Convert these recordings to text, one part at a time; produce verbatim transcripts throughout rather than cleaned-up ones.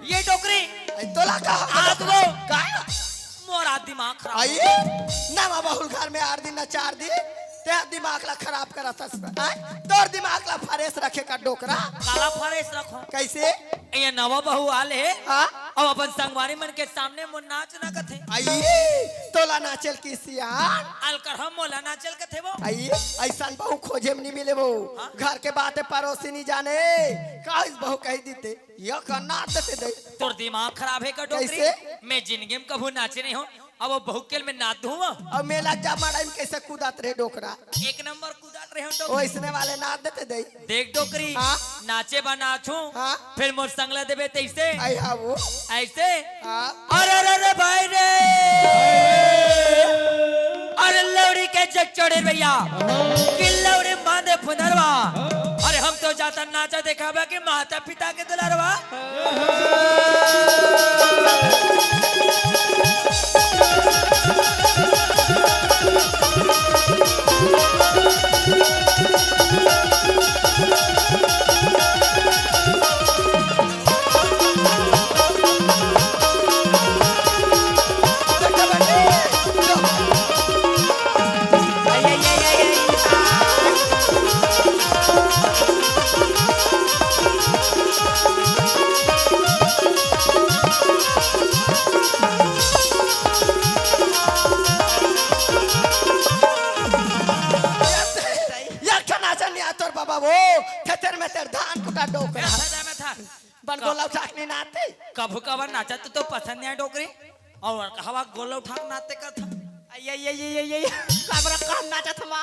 ये डोकरी। आई तोला का हो गया? आज वो का? मोर आज दिमाग खराब आई हो। नवा बहुल घर में आठ दिन ना चार दिन, ते दिमाग ला खराब करत हस। आई तोर दिमाग ला फरेस रखे का डोकरा। काला फरेस रखो। कैसे? ये नवा बहू आले हे। हाँ? अब अपन संगवारी मन के सामने मोर नाच ना कथे। आई तोला नाचेल की सियान। अलकर हम मोला नाचेल कथे वो। आई ऐसन बहू खोजे में नहीं मिले वो। हाँ? घर के बातें पड़ोसी नहीं जाने। का इस बहू कही दीते? ये का नाच देते दे। तोर दिमाग खराब है का डोकरी? कैसे? मैं जिंदगी में कभू नाचे नहीं हूँ। अब वो बहुकेल में नाच दूँ वो। और मेला जा मड़ई में कैसे कूदत रहे डोकरा? एक नंबर कूदत रहे हूँ वो डोकरी। इसने वाले नाच देते दे। देख डोकरी। हाँ? नाचे बा नाचू। हाँ? फिर मोर संगला देबे तैसे। आई हाँ वो। ऐसे। हाँ? अरे अरे अरे भाई रे। अरे लौड़ी के जग चढ़े भैया। कि लौड़ी मांदे फुनरवा। अरे हम तो जाता नाचा देखाबा कि माता पिता के दुलारवा। एक ठन नाचा नहीं आ तोर बाबा वो। थेथेर में तेर धान कुटा डोकरा। मेरा सजा में था। बन गोला उठा के नहीं नाचते। कभू कभार नाचा तो, तो पसंद नहीं आए डोकरी। और हवा गोला उठा के नाचते का था। आई आई आई आई आई, काबरा काम नाचत हमा।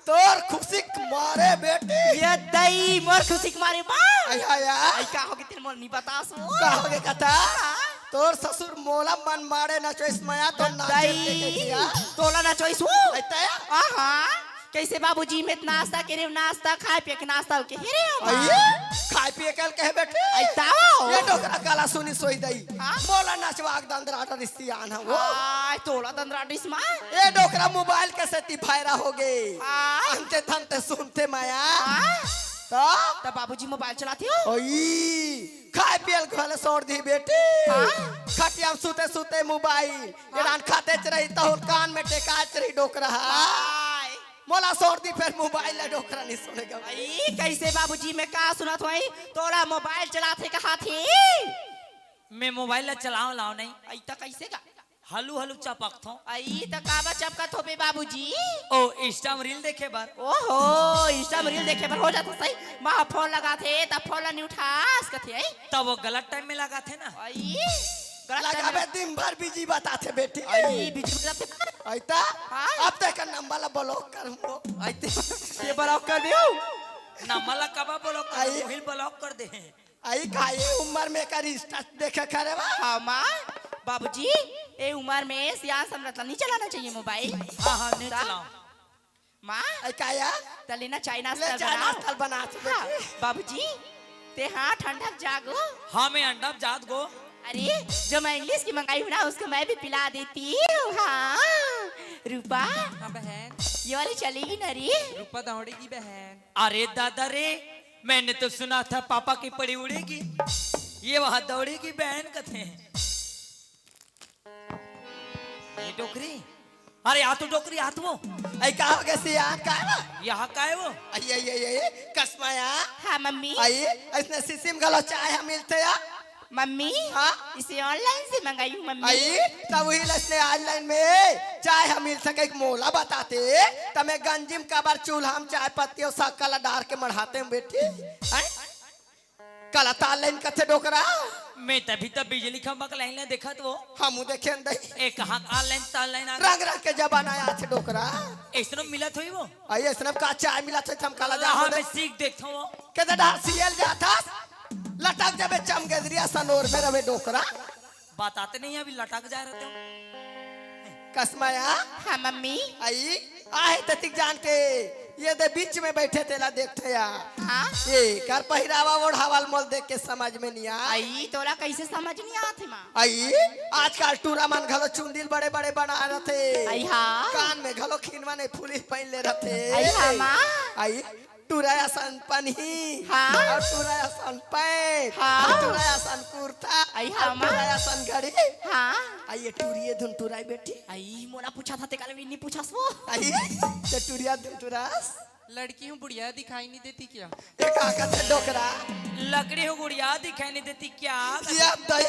तोर खुशी के मारे बेटी। ये दई मोर खुशी के मारे माँ। आई हा या। आई का हो गए तेरे मोर नहीं बतास वो। का हो गए कथा? तोर ससुर मोला मन मारे ना चोइस माया तो नाचे दई देखे किया। तोला ना चोइस वो। ऐ तया? आहा। कैसे बाबूजी में नाश्ता करे, नाश्ता खाए पिए के नाश्ता के हेरे हो। आइए। खाए पिए कल कहे बेटी। आई ताओ। ये डोकरा काला सुनी सोई दई। हाँ? मोला नचवा के दंदरा रिश्ती आन है वो। आय तोला दंदरा डिस माँ। ये डोकरा मोबाइल के सेती भैरा हो गए। हाँ। अंते धनते सुनते माया। हाँ? तो तब बाबूजी मोबाइल चलाते हो। ओई खाए पियल घले छोड़ दी बेटी। हाँ? खटिया में सुते सुते मोबाइल। ये रान खाते च रही तो कान में टेकाच रही डोकरा। आय। मोला छोड़ दी फिर मोबाइल ला डोकरा नहीं सुनेगा। आई कैसे बाबूजी में का सुनत होई? तोला मोबाइल चलाते कहा थे। मैं मोबाइल ला चलाओ लाओ नहीं। आई त कैसे का? Hello hello चपकथो। आई त काबर चपकत हो बे बाबूजी? ओ इंस्टा में रील देखे बर। ओहो, इंस्टा में रील देखे बर हो जात सही। माँ फोन लगाथे त फोन ला नहीं उठास कथे आई। तब वो गलत टाइम में लगाथे ना। आई गलत लगाबे टाइम। दिन भर बिजी बताथे बेटी। आई बीच में जाते। ऐता हाँ? अब तक नंबर ला ब्लॉक कर दो। आई ते ये ब्लॉक कर दियो। नंबर ला कबा ब्लॉक कर आई। दे, वही ब्लॉक कर दे। आई का ये उम्र में कर इंस्टा देखे करे बा। हाँ माँ, बाबूजी, ए उम्र में सियान समरत ला नहीं चलाना चाहिए मोबाइल। हाँ हाँ नहीं ता- चलाओ। माँ, आई का या? तले ना चाय ले नाश्ता चाय बनाओ। नाश्ता बना हाँ, बाबूजी, ते हाँ ठंडक जागो। हाँ मैं अंडा जात गो। अरे, जो मैं इंग्लिश की मंगाई हूँ ना, उसको मैं भी पिला देती हूँ। हाँ, रूपा, हाँ बहन। ये वाली चलेगी ना रे? रूपा दौड़ेगी बहन। अरे दादा रे, मैंने तो सुना था पापा की पड़ी उड़ेगी, ये वहां दौड़ेगी बहन कथे। ये डोकरी, अरे आ तो डोकरी, आ तो वो। आई का हो गए सियान का है बा? यहाँ का है वो? आई आई आई आई कसमाया। हाँ मम्मी। आई इसने सिसिम गलो चाय हम मिलते या। मम्मी, हाँ? इसे ऑनलाइन से मंगाई हूँ मम्मी। आई तब वही लसने ऑनलाइन में चाय हम मिल सके एक मोला बताते। तमे गंजिम काबर चूल्हा में चाय पत्ती और सक्का ला डार के मढ़ाते हैं बेटी। हैं? काला तार लाइन कथे डोकरा। मैं तभी तब बिजली खंभा का लाइन ला देखत वो। हम देखे अंदर ए कहाँ का लाइन तार लाइन आ गई? रंग रंग के जमाना आया थे डोकरा। ऐसनो मिलत हुई वो। आई इसने का चाय मिला थे हम काला जा हाँ दे। मैं सीख देखता हूँ। के दे डहार सीएल जाता। लटक जाबे चमगेदरिया सनोर में रवे डोकरा। बताते नहीं अभी लटक जा रहे हो। कसमाया। हाँ मम्मी। आई आहे ततिक जान के ये दे बीच में बैठे तेला देखते या। हाँ? ये कर पहिरावा ओढ़ावल मोल देख के समझ में नहीं आ। आई तोला कैसे समझ नहीं आते माँ? आई आजकल टूरा मन घलो चुंदिल बड़े बड़े बना रहते। आई हाँ। कान में घलो खिनवा नहीं फूली पहन ले रहते। आई हाँ माँ। आई टूरा असन पनही। हाँ। और टूरा असन पैंट। हाँ। और टूरा असन कुर्ता। हाँ, हमर। टुराया सन घड़ी। हाँ। आ ये टुरिये धुन टुराई बेटी। आई, मोला पूछा था, ते काले भी नहीं पूछास वो। आई, ते टुरिया धुन टुरास। लड़की हूँ, बुढ़िया दिखाई नहीं देती क्या? ए, का कथे डोकरा? लकड़ी हूँ, गुड़िया दिखाई नहीं देती क्या? ये दई,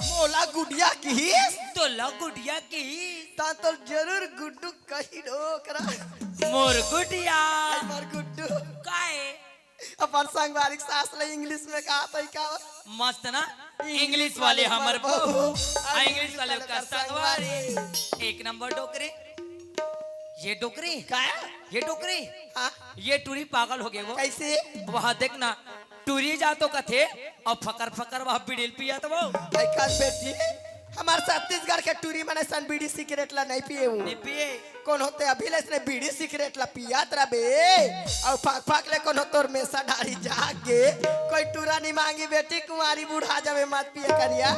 मोला गुड़िया किहिस। तोला गुड़िया किहिस। ता तो जरूर गुड्डू कही डोकरा। मोर गुड़िया। आई मोर गुड्डू। काहे? अपन संगवारी के सास ले English में कहा तो का? मस्त ना? English वाले हमर बहू। आ, English वाले का संगवारी। एक नंबर डोकरी। ये डोकरी? का? ये डोकरी? हाँ। ये टुरी पागल हो गए वो। कैसे? वहाँ देख ना, टुरी जा तो कथे, अउ फकर फकर वहाँ बीड़ी ल पियत वो। आई कर बेटी, हमर छत्तीसगढ़ के टुरी मन असन बीड़ी सिगरेट ला नहीं पिए वो। नहीं पिए। कोनो ते अभी ले इसने बीड़ी सिगरेट ला पियत रबे, अउ फक फक ले कोनो तोर मेसा डारी जागे। कोई टुरा नहीं मांगी बेटी, कुंवारी बूढ़ा जावे, मत पिए करिया।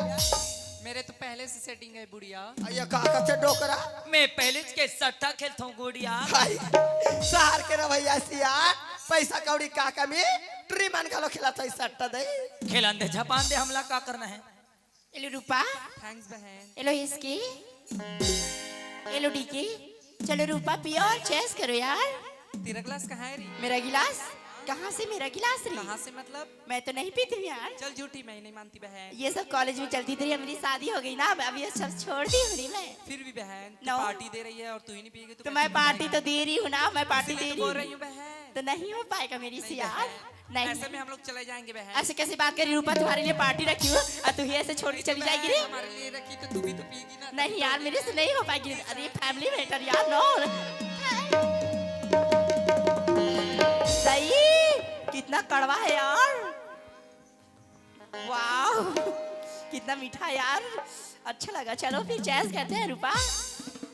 मेरे तो पहले से setting है बुढ़िया। अइया का कथे डोकरा? मैं पहले के सट्टा खेलता हूँ गुड़िया। भाई, शहर के रवैया सियान, पैसा कौड़ी का कमी, टुरी मन घलो खेलत है सट्टा दे। खेलन दे, झपान दे, हमला का करना है? एलो रूपा। Thanks बहन। एलो हिसकी। एलो डीकी। चलो रूपा पियो और चेस करो यार। तेरा गिलास कहाँ है री? मेरा गिलास? कहाँ से मेरा गिलास री? कहाँ से मतलब? मैं तो नहीं पीती हूँ यार। चल झूठी, मैं ही नहीं मानती बहन। ये सब कॉलेज में चलती थी, मेरी शादी हो गई ना, अब, अब ये सब छोड़ दी हूँ री मैं। फिर भी बहन, तू नो। पार्टी दे रही है और तू ही नहीं पिएगी तो तो कैसे मैं हो पार्टी पाएगा? तो दे रही हूँ ना, मैं पार्टी इसीलिए दे तो रही बोल हूँ। रही हूँ बहन। तो नहीं हो पाएगा मेरी से नहीं यार, बहन। नहीं। ऐसे में हम लोग चले जाएंगे बहन। ऐसे कैसी बात करी रूपा, तुम्हारे लिए पार्टी रखी हूँ और तू ही ऐसे छोड़ के नहीं तो चली जाएगी बहन, रे? हमारे लिए रखी तो तू भी तो पिएगी ना, नहीं तभी तो यार, मेरे से पिएगी। नहीं हो पाएगी। अरे family matter यार, नो। सही, कितना कड़वा है यार। वाह, कितना मीठा यार, अच्छा लगा। चलो फिर चेस करते हैं रूपा,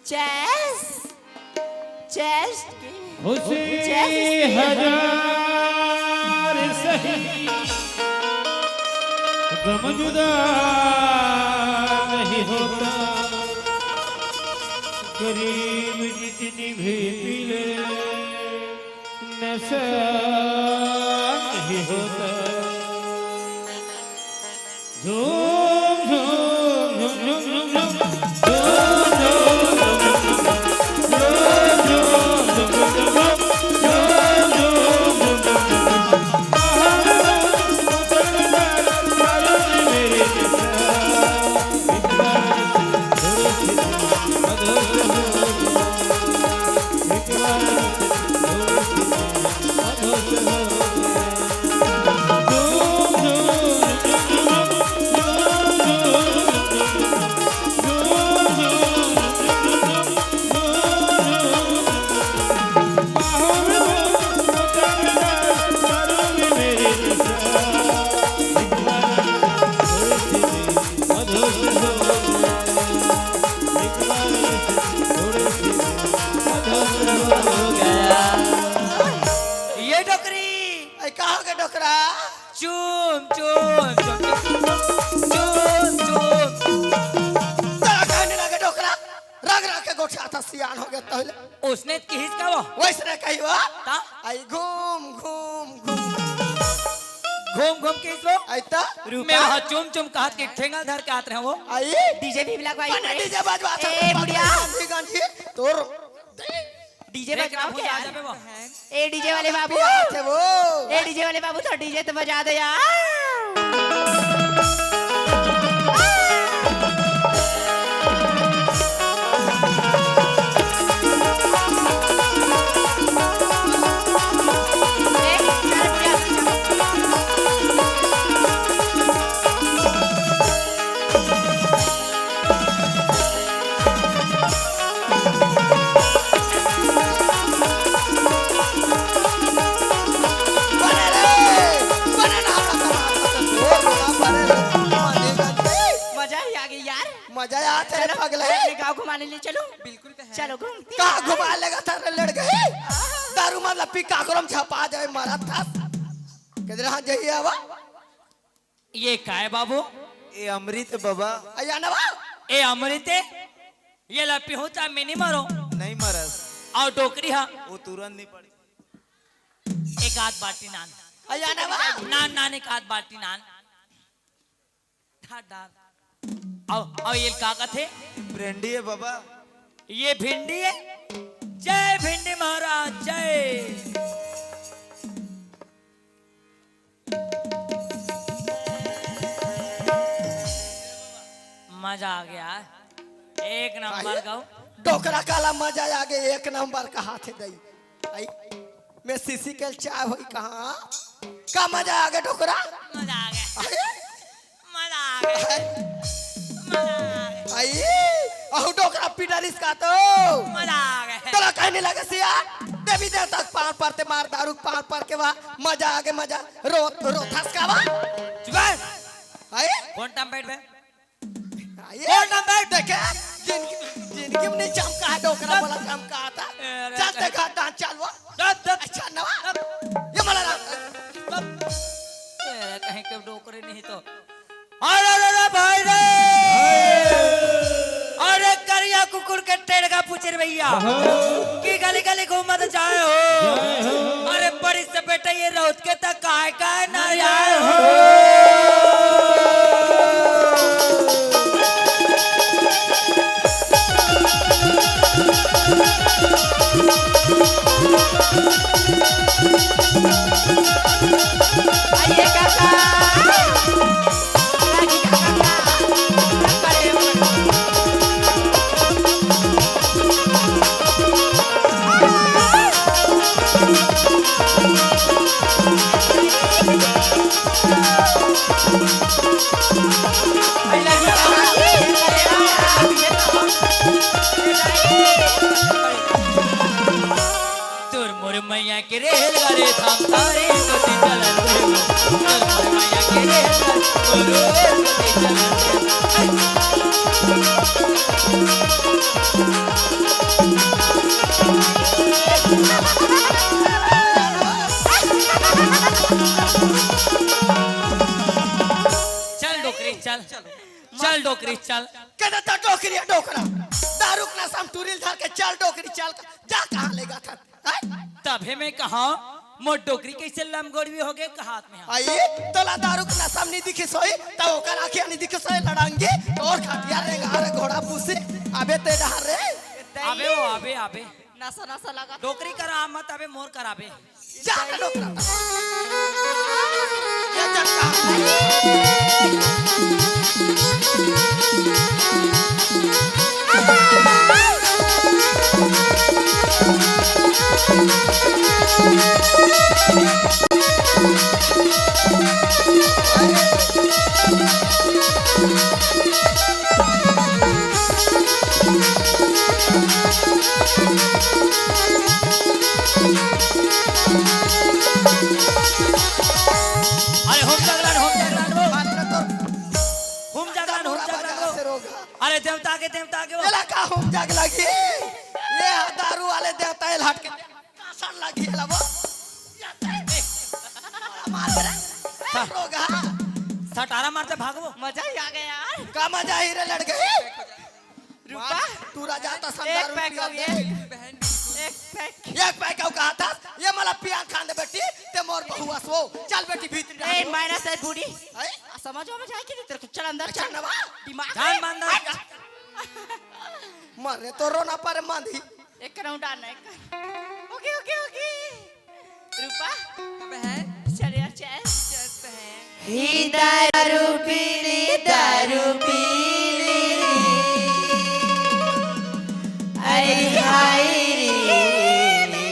चेस, चेस। खुशी चेस। हजार सही, गम जुदा नहीं होता। गरीब जितनी भी पी ले, नशा नहीं होता। झूम, झूम, झूम। ये डोकरी। अरे का हो गया डोकरा? चूम, चूम, चूम, चूम, चूम, चूम। तेरा कहने लगे डोकरा, रग रग के गोठिया था, सियान हो गया तहले। उसने किहिस का वो? वैसने कही वो। ता? आई घूम, घूम, घूम। घूम, घूम किहिस वो? आई ता? मैं वहाँ चूम, चूम कहत के ठेंगा धर के आत रहे वो। आई? डीजे भी लगवाई बने रे। डीजे बजवा था। ए, बुढ़िया। गांधी, गांधी, तोर। डीजे फेंक बजवाओ ना, क्या भूल यार? जाबे वो। ए डीजे वाले बाबू, कहाँ पे आते वो? ए डीजे वाले बाबू, थोड़ा डीजे तो बजा दे यार। मजा ही आ गई यार। मजा आ तेरे चलो, पगले। अपने गाँव घुमाने ले चलो। बिल्कुल बहन। चलो घूमते कहाँ हैं। घुमा लेगा तेरे लड़ गए? दारू मतलब पी काकरम झपा जाए मरत था। किधर हाँ जाइए आवा? ये काय बाबू? ए अमृत बाबा। अया ना बा। ए अमृत, ये ला पिहूं ता मैं नहीं मरो। नहीं मरस। और डोकरी हा। वो तुरंत नहीं पड़ी। एक आध बाटी नान। अया ना बा। नान, नान, एक आध बाटी नान। हट डार। अउ, अउ ये का कथे? भिंडी हे बाबा। ये भिंडी हे? जय भिंडी महाराज, जय। मजा आ गया, एक नंबर का। डोकरा काला मजा आ गया, एक नंबर का हाथ हे दई। आई, मैं सीसी के चाय होई कहाँ? का मजा आ गया डोकरा? मजा आ गया। अरे? मजा आ गया। मजा आ गया। आई, अहू डोकरा पीटा रिस का तो। मजा आ गया। तोला कहीं नहीं लगे सिया? देवी देवता के पाँव परते मार दारू के पाँव पर के वा। मजा आ गया, मजा। रो, रो थस का वा? चुप है। आई? कौन टाइम बैठ बे? आइए। कौन नंबर? देखे, जिंदगी, जिंदगी में नहीं चमका है, डोकरा बोला चमका था। अरे चल, देखा था, चल वो। चल, चल। अच्छा, नवा। चल। ये बोला ना। चल। अरे, कहीं के डोकरे नहीं तो। अरे, अरे, अरे, भाई रे। अरे, करिया कुकुर के टेड़गा पूछे रे भैया। हाँ। कि गली गली घूमत जाए हो। जाए हो। अरे, बड़ी से बेटा ये रौद के तक काय काय ना आए हो। आइए काका। तोर मोर मैया के रेलगाड़ी थाम तारे कति चलन रे। तोर मोर मैया के रेलगाड़ी, तोर रेल कति चलन रे। चल डोकरी, चल। चल डोकरी, चल। कहता था डोकरी है डोकरा। दारू के नशा में टूरिल धर के चल डोकरी, चल। जा कहाँ लेगा था? हैं? तभे मैं कहा, मोर डोकरी कैसे लमगोड़वी हो गए, कहा हाथ में हाथ। आई, तोला दारू के नशा में नहीं दिखिस होई, तब ओकर आँखिया नहीं दिखिस होई, लड़ांगी, तोर खटिया रे, घार घोड़ा पूसी, अबे ते डहार रे। अबे वो, अबे, अबे। नशा, नशा लगा। डोकरी करा मत, अबे मोर कराबे। जा, डोकरा। ये चक्का। अरे होम जागरण, होम जागरण वो। मात्र तो होम जागरण, होम जागरण वो। से रोगा। अरे देवता के, देवता के वो। एला का होम जाग लगी? ये दारू वाले देवता एला हट के। कासन लगी एला वो। मार दे रे। हाँ। रोगा। सटारा मारते भागो। मजा ही आ गया यार। का मजा ही रे लड़ गई? रूपा, मार, तू राजा था एक संसार पैक रुपया हो गया। दे। एक पैक। एक पैक का कहा था, ये मला पिया खान दे बेटी, ते मोर बहुआ सो। चल बेटी भीतर ए, जा। माइनस है बूढ़ी। हैं? आ, समझ में जाए कि नहीं तेरे को? चल अंदर अच्छा, चल। नवा। दिमाग जान है। मानना। हट। मरे तो रोना पर मांदी। एक राउंड आना एक। ओके, ओके, ओके। रूपा, बहन। चल यार, चल। चल, बहन। ही दारू पीली, दारू पीली। अरे हाय रे।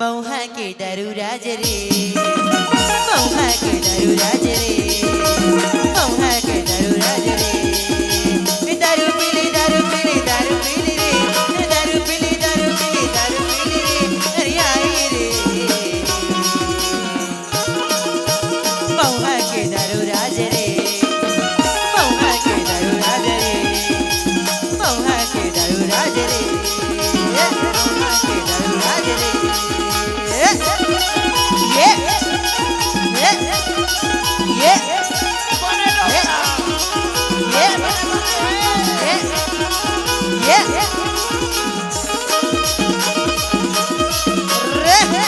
मौहा के दारू राज रे, मौहा के दारू राज रे, मौहा के दारू राज रे। दारू पीली, दारू पीली, दारू पीली रे, दारू पीली, दारू पीली, दारू पीली रे, अरे आई रे। मौहा के दारू राज रे, मौहा के दारू राज रे, मौहा के दारू राज रे, मौहा के दारू राज रे। ये, ये, ये, ये, ये, ये, ये, ये। रे।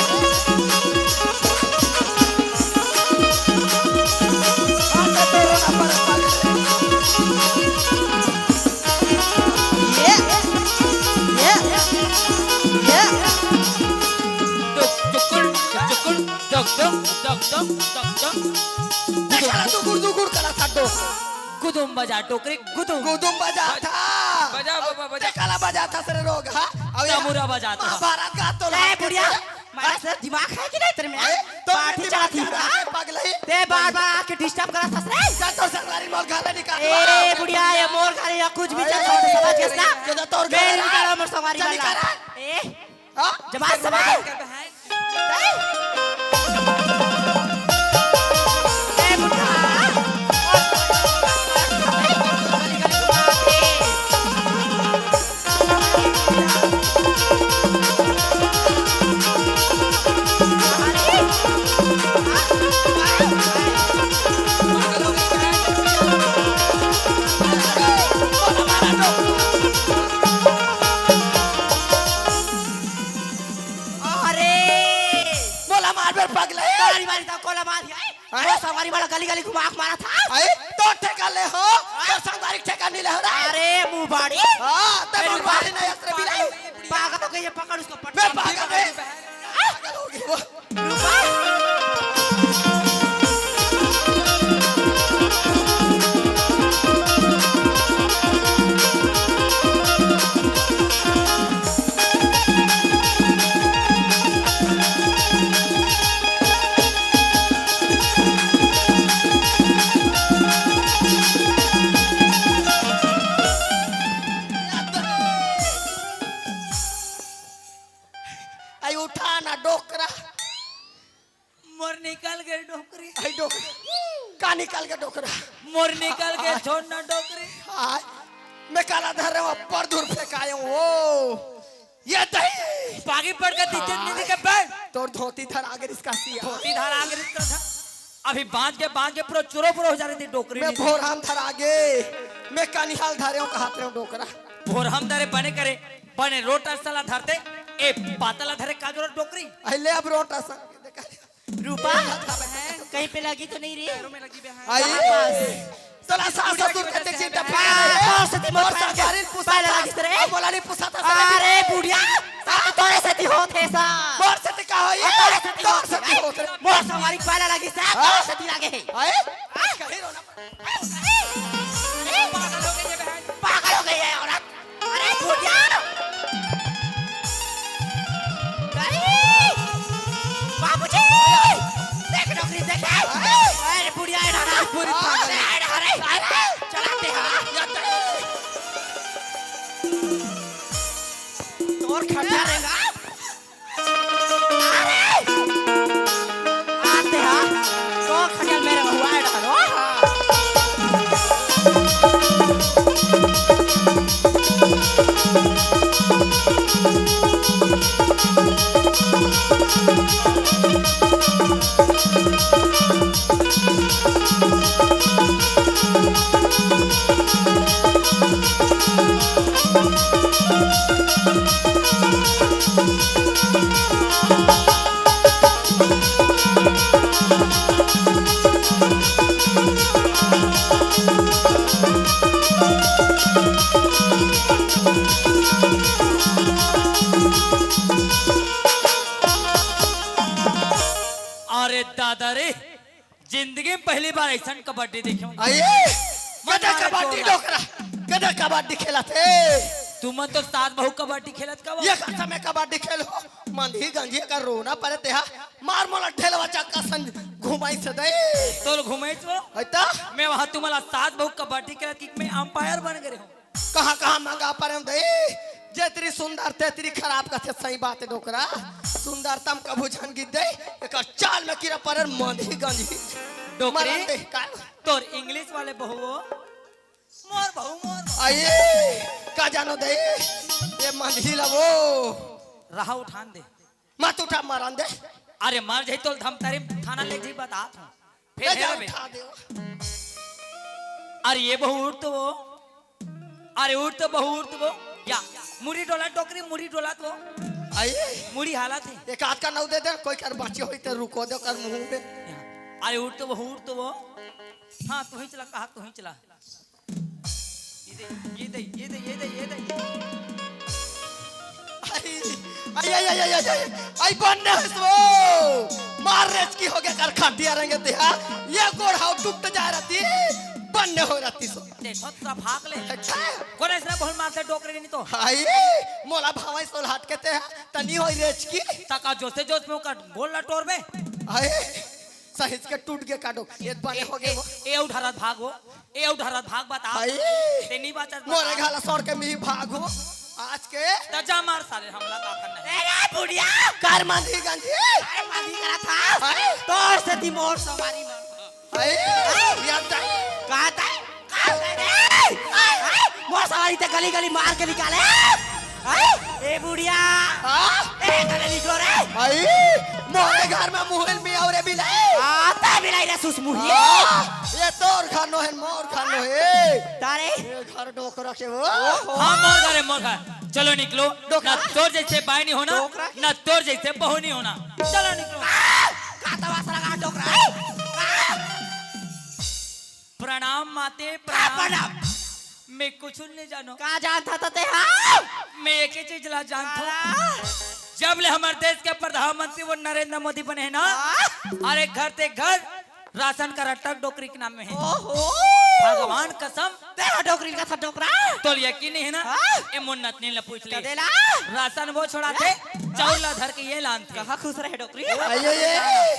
दो। गुदुम बजा डोकरी, गुदुम। गुदुम बजा था। बजा बाबा, बजा। ते काला बजा था सरे रोग, हाँ? अउ ये तमुरा बजा था। महाभारत का तो ए, बुढ़िया, मारा सर दिमाग है कि नहीं तेरे में? ए, तो पार्टी दिमाग चलाती है, हाँ? पागल है। ते बार-बार आके disturb करा था सरे। जा तो सरकारी मोर घर निकाल। ए, बुढ़िया, ये मोर घर या कुछ भी चल सकता, समझ गया ना? चल, तोर मैं घर निकाला मोर संगवारी चल, वाला। निकाला। ए, हाँ? जमात सवाल। ए, बुढ़ा। अरे! मोला मार बर पगला है। मारी, मारी, तब कोला मार दिया, ए? हैं? वो संगवारी वाला गली गली घुमा के मारा था। अरे, तो ठेका ले हो, तो संगवारी ठेका नहीं ले हो रे। अरे, मुंह बाड़ी। हाँ, तो ए, मुंह बाड़ी नहीं, असर भी नहीं। पागल हो गई है, पकड़ उसको, पकड़। मैं पागल है। हाँ? पागल हो गई वो। रुको। आई उठा ना डोकरा। मोर निकल गए डोकरी। आई डोकरा। का निकल गए डोकरा? मोर निकल गए, आय। छोड़ ना डोकरी। आय। मैं काला धरे हूँ, पर दूर फेंकाए हूँ। ओ, ये दही। पागी पड़ के तीन दिन के बैठ। तोर धोती धर आगे इसका सिया। धोती धर आगे इसका था। अभी बांध के, बांध के पूरा चुरो पुरो हो जा रही थी डोकरी मैं नहीं थी। भोरहम धर आगे। मैं कनिहाल धरे हूँ, कहात रहे हूँ डोकरा। भोरहम धरे बने करे, बने रोटा सला धरते। ए, पातला धरे का जरूरत डोकरी? अइले अब रोटा सा। देखा? रूपा, कहीं पे लगी तो नहीं रे? पैरों में लगी बहन। आई। कहाँ पास? तोला सास ससुर के चिंता हाँ, फिर तोर सेती मोर मोर पैर संसारी लगी। पुसा पैर था। लगी रे। अब बोला नहीं पुसा था, अरे बुढ़िया, सास तोरे सेती होत हे सा। मोर सेती का होई? तोरे सेती तोर होत हे। सेती होत हे। मोर संगवारी पैर लगी सा, हाँ? तोरे सेती लगे हे। आए? कहीं रोना पड़ा। पागल हो गई है बहन। पागल हो गई है औरत। अरे बुढ़िया! अरे! बाबूजी! देख नौकरी देख। अरे बुढ़िया, ये डाला। पूरी पागल है। अरे, अरे, अरे, चलाते हैं। तोर खर्चा रहेगा। अरे! आते हैं। तो खटिया मेरे हुआ है डालो। अरे दादा रे, जिंदगी में पहली बार ऐसन कबड्डी देखे हूँ। आइए, मन कदा मारे कबड्डी जोरदार। डोकरा, कदा कबड्डी खेलत हे। तुमन तो सास बहू कबड्डी खेलत का वो? ये का समय कबड्डी खेलो, मंदी गंजी का रोना पड़े ते हा, मार मोला ढेलवा चक्का सन घुमाई से दे। तोल घुमाई तो? है ता? मैं वहाँ तुम्हारा सास बहू कबड्डी खेलत कि मैं umpire बन गए हूँ। कहाँ, कहाँ मंगा परेम दे? जेतरी सुंदर तेतरी खराब कथे, सही बात है डोकरा। सुंदरतम कभू झन गिद्दे, एकर चाल में कीरा परेर मंदी गंदी। डोकरी, मरन दे, का? तोर English वाले बहू वो, मोर बहू, मोर बहू। आइए, का जानो दे? ये मंदी ला वो। रहा उठान दे। मत उठा, मरन दे। अरे मर जाई तो धमतरी थाना ले जी बतात हूँ। फिर ले जा, हेरबे। उठा दे। अरे ये बहू उठ तो वो। अरे उठ तो बहू उठ तो वो। या मुड़ी डोला डोकरी, मुड़ी डोला तो वो। आई? मुड़ी हालत है। एक आध का नौ दे दे, कोई कर बाची होई तो रुको दे कर मुंह में। या। अरे उठ तो बहू उठ तो वो। हाँ तू ही चला, कहा तू ही चला। ये दे, ये दे, ये दे, ये दे, ये दे। आई, आई, आई, बन्ने हंसो। मार रेच की हो गया कर खटिया रंगे ते, हाँ? ये गोड़ हाउ टूट जा रहती। हो रहती सो। देखो, तोला भाग ले। अच्छा। कोन ऐसने बहुत मार से डोकरी नहीं तो। हाय, मोला भावई सोल हट के ते हा, तनी होई रेच की। तका जोसे जोस में ओकर गोल ला टोरबे। हाय, सहिज के टूट गे काटो। ये बने ए, हो गे ए, वो। ए उठारत भाग वो। ए उठारत भाग बता। हाय। ते नहीं बाचत मोरे बता। घाला सोड़ के मी भाग हो। आज के। त जा मार साले हमला का करना है। ए रे बुढ़िया। कर मांधी गंजी। कर मांधी करा था। हाय। तोर से ती मोर सवारी मार। अरे, यार, ता-, कहाँ ता? कहाँ ता रे? ए, ए, मोर सवारी ते गली गली मार के निकाले। ए, ए बुढ़िया। हाँ? ए, कने निकलो रे? भाई, मोरे घर में मुहिल में और बिलाई। आता बिलाई रे सुस मुही। हाँ, ये तोर घर नो है, मोर घर नो है। तारे? ये घर डोकरा के वो। हाँ, मोर घर है, मोर घर। चलो निकलो। डोकरा? ना तोर जैसे बाई नहीं होना, डोकरा? ना तोर जैसे बहू नहीं होना। चलो निकलो। आ! का तमाशा लगा डोकरा? आ! प्रणाम माते, का प्रणाम। प्रणाम? मैं कुछ नहीं जानो। का जानता था ते, हाँ? मैं एक ही चीज ला जानता हूँ। हाँ। जब ले हमारे देश के प्रधानमंत्री वो नरेंद्र मोदी बने हैं ना, हाँ? अरे घर ते घर राशन का रट्टा डोकरी के नाम में है। ओहो। भगवान कसम। ते हा डोकरी का था डोकरा? तोला यकीन नहीं है ना? हाँ? ए मोर नतनी ला पूछ ले। कदेला? राशन वो छोड़ाथे, हाँ? चाउर ला धर के ये लानथे। कहाँ खुश रहे डोकरी? आइए, ये।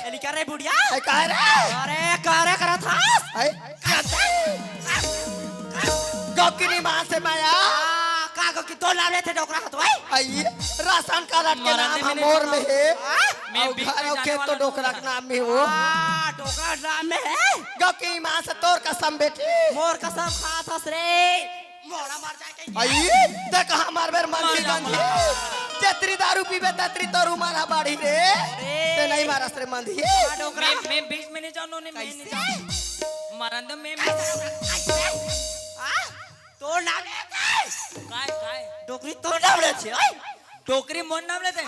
एली का रे बुढ़िया? ए, का रे? अरे, का रे करा था? ए, गौकिनी माँ से माया। आ, का गौकी तो नाम लेथे डोकरा हतो, ए? आइए, राशन कार्ड के मरा नाम दे हमर मेरे मोर को। में है। हाँ? मैं और बीच घर में और जाने खेत तो वाला डोकरा नहीं के नाम में हो। आ, डोकरा नाम में है? गौकिनी माँ से तोर कसम बेटी। मोर कसम खात हस रे। मोला मर जाए कहीं। आई, ते कहाँ मारबे रे मंदी मार जा, गंधी? मार। जेतरी दारू पीबे, तेतरी तोर उमर हा बाढ़ी रे। अरे। ते नहीं मारस रे मंदी। आ डोकरा। मैं, मैं बीच में नहीं जानो, नहीं, मैं नहीं कैसे? जानो। मरन दो, मैं, मैं कैसे? आ? तोर नाम लेथे? काय, काय? डोकरी तोर नाम लेथे, ओए? डोकरी मोर नाम लेथे?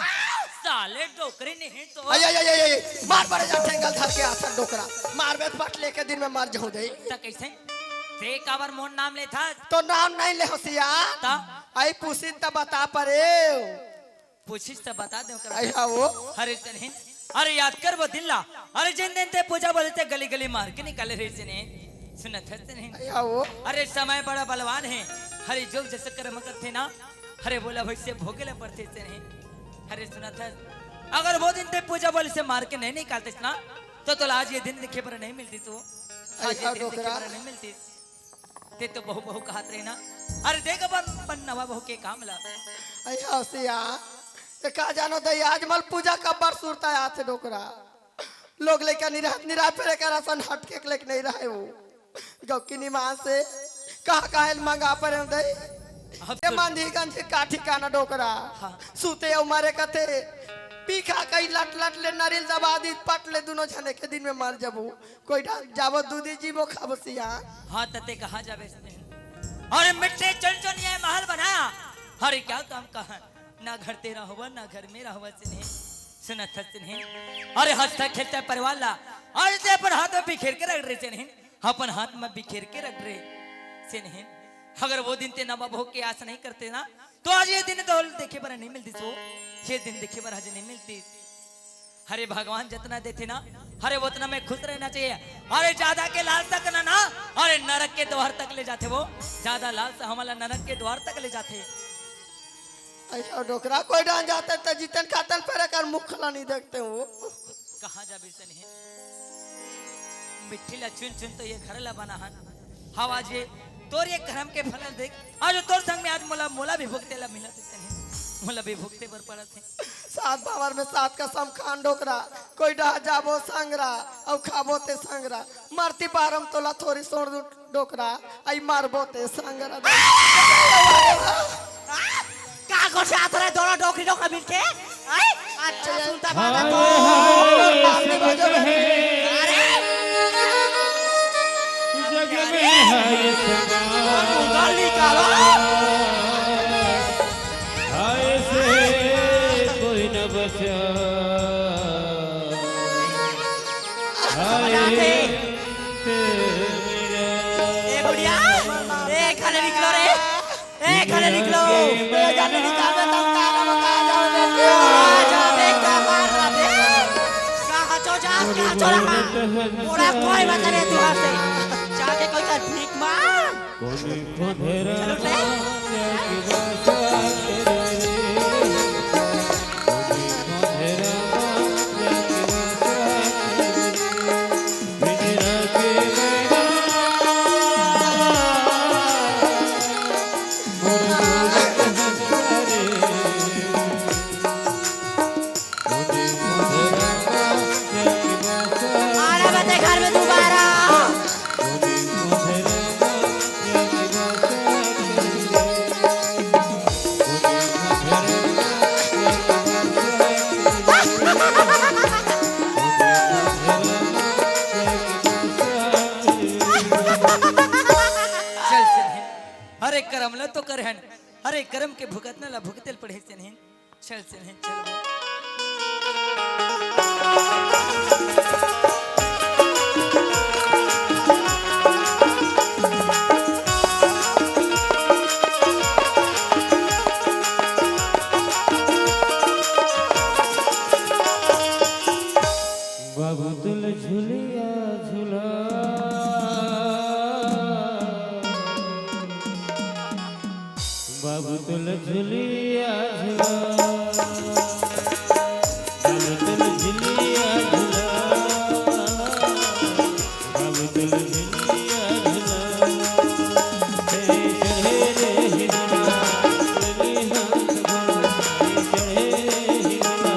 साले डोकरी नहीं तो। अय, अय, अय, अय, अय, मार पड़े जा ठेंगल धर के आसन डोकरा। मारबे त पट लेके दिन में मर जाहूं दे। त कैसे? ते काबर मोर नाम लेथा? तो नाम नहीं ले होशियार। त? आई पूछिन त बता परे। पूछिस त बता दे ओकर। आई हाँ वो। अरे चनहिन, अरे याद कर वो दिन ला। अरे जिन दिन ते पूजा बोले ते गली गली मार के निकाले रे चनहिन। सुनत है चनहिन। आई हाँ वो। अरे समय बड़ा बलवान है। हरे जो जस कर्म करथे ना, हरे बोला वैसे भोगे ला पड़थे चनहिन। हरे सुनत है, अगर वो दिन ते पूजा बोले से मार के नहीं निकालते ना, तो तोला आज ये दिन देखे बर नहीं मिलती तो। आज ये अइहा दिन देखे डोकरा। बर नहीं मिलती। ते तो बहू बहू कहत रहे ना। अरे देख अपन, अपन नवा बहू के काम ला। अइहा सिया, ते का जानो दई, आज मल पूजा कब्बर सुरता आथे डोकरा। लोग लेके निरात निरात फिरे कर असन हटके के लेके नहीं रहे वो। गौकिनी माँ से कहा काहे ल मंगा परे दई। अब ये तो मांधी गंज का ठिकाना डोकरा। हाँ। सूते अउ मरे कथे। पीखा कहीं लट लट ले नरिल दबा दी, पट ले दोनों झने के दिन में मर जबू। कोई डाल जाबो दूधी जीबो खाबो सिया। हाँ, तते कहाँ जाबे इसने? अरे मिट्टी चुन चुन ये महल बनाया। अरे क्या काम कहा? ना घर तेरा हुआ, ना घर मेरा हुआ चनहिन। सुनत हस चनहिन। अरे हंसता खेलता परिवार ला। आज ते अपन हाथ में बिखेर के रख रहे चनहिन। अपन हाथ में बिखेर के रख रहे चनहिन। अगर वो दिन ते नवा बहू के आस नहीं करते ना, तो आज ये दिन तो देखे बर नहीं मिलती सो। ये दिन देखे बर आज नहीं मिलती। हरे भगवान जितना देथे ना, हरे उतना में खुश रहना चाहिए। अरे ज्यादा के लालसा करना ना, अरे नरक के द्वार तक ले जाथे वो। ज्यादा लालसा हमला नरक के द्वार तक ले जाथे। अइहा डोकरा कोई डान जाते त जितन खातन पर कर मुख ला नहीं देखते हो। कहाँ जाबे चनहिन? मिट्टी ला चुन चुन तो ये घर ला बना हन। हव आज ये तोर ये करम के फल देख, आज तोर संग में आज मोला, मोला भी भुगते ला मिलत हे चनहिन। मोला भी भुगते बर पड़त हे। सात बावर में सात कसम खान डोकरा, कोई डहा जाबो संगरा, अउ खाबो ते संगरा, मरती बारम तोला थोरी सोड़ दू डोकरा, अई मरबो ते संगरा दे। आ? का गोठियात रहे दोनों डोकरी डोकरा मिलके? आई? अच्छा सुनता बात तो। हाय, हाय, जग में है। अरे! जग में है ये समा। मुंह निकालो। हाय से कोई न बचा। हाय ए बुढ़िया, ए, घर निकलो रे। ए, घर निकलो। ए, घर निकाल दे, तब का रहा, कहाँ जाओ बेटी? कहाँ जाओ बेटा, मार रहा बे? कहाँ चो जा, कहाँ चो रहा? मोला कोई मतलब नहीं तुहार से। जाके कोई कर भीख मांग। आना बते घर में दोबारा। चल चल, हर एक करम ला तो करहन, हर एक करम के भुगतना ला भुगतेल पड़े चल। चल, चल, चल। बाबू तुल झुलिया झुला, बाबू तुल झुलिया झुला, बाबू तुल झुलिया झुला, बाबू तुल झुलिया झुला। हे चढ़े रे हिरना, चढ़े रे हिरना, चढ़े रे हिरना।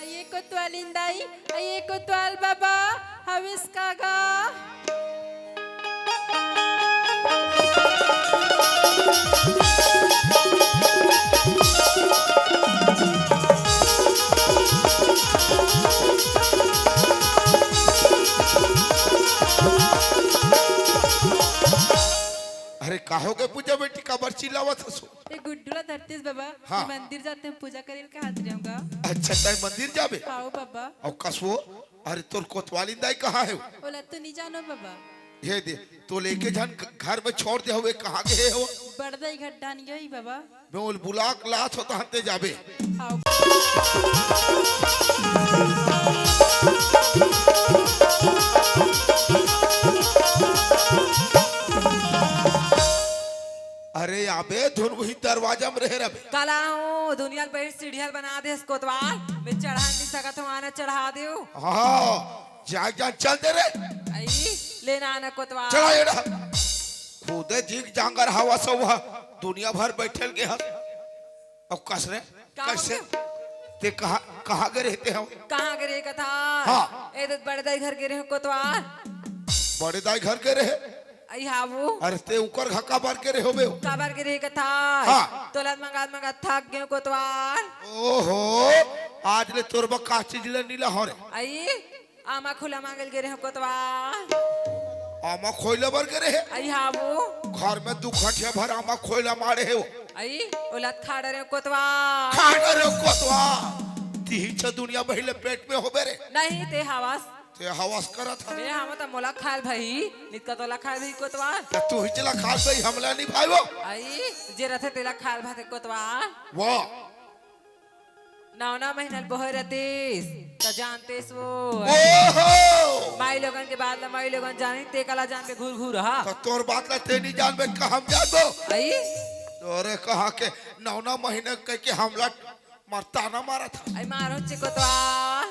ये कोतवाल इंदाई, ये कोतवाल बाबा, हविस कागा। अरे, का हो गे पूजा बेटी, काबर चिल्लावत हसो? ए गुड्डू ला धरतेस बाबा, हाँ। मैं मंदिर जाते हैं, पूजा करेल कहात रहूंगा। अच्छा, तैं मंदिर जाबे? हाँ बाबा। अउ कसो, अरे तोर कोतवाल इंदाई कहाँ हे? ओला तो नहीं जानो बाबा। हे दे, तो लेके झन घर में छोड़ दे हवे, कहाँ गे हे हो? बड़दई घर डान गई बाबा। मैं ओल बुला के लात होता हते जाबे। आओ। अरे आबे धुन वही दरवाजा में रहे रबे। काला हूँ, दुनिया ल बहिर सीढ़िया ल बना देस कोतवाल। मैं चढ़ा नहीं सकत हूँ, आना चढ़ा देव। हाँ, जाग जान चल दे रे। आई, लेना आना कोतवाल। चला ये रहा। खुदे जीग जांगर हवा सब वह दुनिया भर बैठल गे हस। अब कस रे, का कैसे? हो गया? ते कहाँ, कहाँ गे रहे ते हो? कहाँ गे रहे कथा? हाँ। ए दे बड़े दाई घर गे रहे कोतवाल। बड़े दाई घर गे रहे? आई हाँ वो। अरे ते उकर घर काबर गे रहे होबे? काबर गे रहे कथा? हाँ। तोला मंगात मंगात थक गए कोतवाल। ओहो, आज ले तोर बर का चीज ले नीला हो रे? आई, आमा खुला मांगल गे रहे कोतवाल। आमा खोइला बर गे रहे? आई हाँ वो। घर में दू खटिया भर आमा खोइला मारे हे वो। आई, ओला खाड़ रहे कोतवाल। खाड़ रहे कोतवाल। तिही छ दुनिया बहिले पेट में होबे रे। नहीं, ते हवास। ते हवास करत ह। ते हम त मोला खाल भाई, नितका तोला खाल भाई कोतवाल। त तू ही चला खाल भाई, हमला नहीं भाई वो। आई, जे रथे तेला खाल भाते कोतवाल। वाह। नौ नौ महीना ल बोहे रतिस, त जानतेस वो। ओहो! माई लोगन के बात ल माई लोगन जानी, ते काला जान के घूर घूर हा। त तोर बात ल ते नहीं जानबे, का हम जानबो? आई? तोरे कहा के नौ नौ महीना कह के हमला मारता ना मारा था। आई मारो चिको तो आ।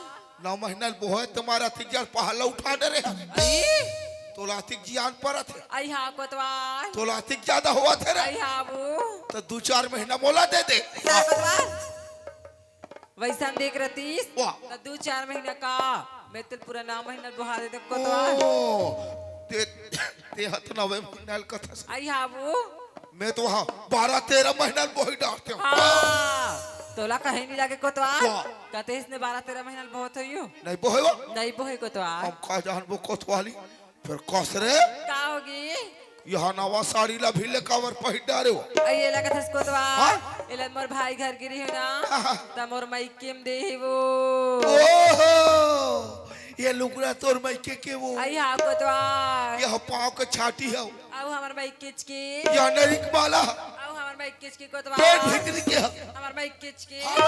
नौ महीना ल बोहे त मारा थिक जड़ पहला उठा दे रहे। आई? तोला थिक जियान परत हे। आई हाँ कोतवाल। तोला थिक ज्यादा हुआ थे रे। आई हाँ वो। त दू चार महीना मोला दे दे। हाँ कोतवाल। वैसन देख रतीस, वाह। त दू चार महीना का, मैं तेल पूरा नौ महीना बोहा देते कोतवाल। ओ, ते, ते हत नवे महीना ल कथा से। आई हाँ वो। मैं तो वहाँ बारह तेरह महीना ल बोही डारते हूँ। हाँ, तोला कहीं नहीं लागे कोतवाल। वाह। कहते इसने बारह तेरह महीना ल बहुत होइयो। नहीं बोहे वो? नहीं बोहे कोतवाल। हम का जानबो कोतवाली? फिर कस रे? का होगी? यहाँ नवा साड़ी ला भी ले काबर पहिर डारे हो? अये लगा थस कोतवाल। हाँ? एला मोर भाई घर गिरी हो ना, हाँ, हाँ। त मोर माइके म दे ही वो। ओहो! ये लुगरा तोर माइके के वो। आई हाँ कोतवाल। यह पाँव के छाटी है। आऊ हमर माइके के। यह नरिक माला। आऊ हमर माइके के कोतवाल। पेट भीतरी के है। हमर माइके के। हाँ।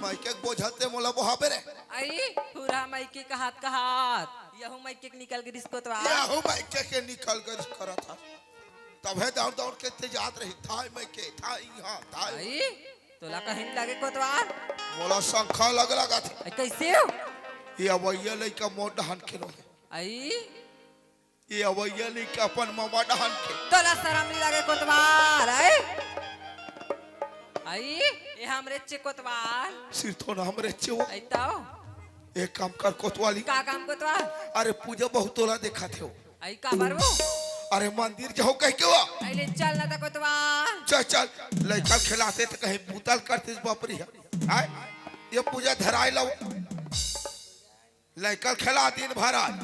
माइके के बोझते मोला बोहाबे रे। आई, पूरा माइके के कहात कहात। यहू माइके के निकल गिरिस कोतवाल। यहू माइके के निकल गिरिस करत हस। तभे दौड़ दौड़ के ते जात रही। थाई माइके, थाई यहाँ, थाई। आई, तोला कहीं नहीं लागे कोतवाल। मोला शंका लग लगा था। आई, कैसे हो? ये अवैया लइका मोर डहन के नो है। आई? ये अवैया लइका अपन ममा डहन के। तोला शरम नहीं लागे कोतवाल, आई? आई, ये हमरे चे कोतवाल। सिर तो ना हमरे चे वो। आई ताओ। एक काम कर कोतवाली। का काम कोतवाल? अरे पूजा बहुत तोला देखा थे वो। आई काबर वो? अरे मंदिर जाओ कह के वो। आई ले चल ना ता कोतवाल। चल चल, लइका खेलाते तो कहीं पुतल करते बापरी है। आय? ये पूजा धराई लाओ। लइका खेला दिन भर आज।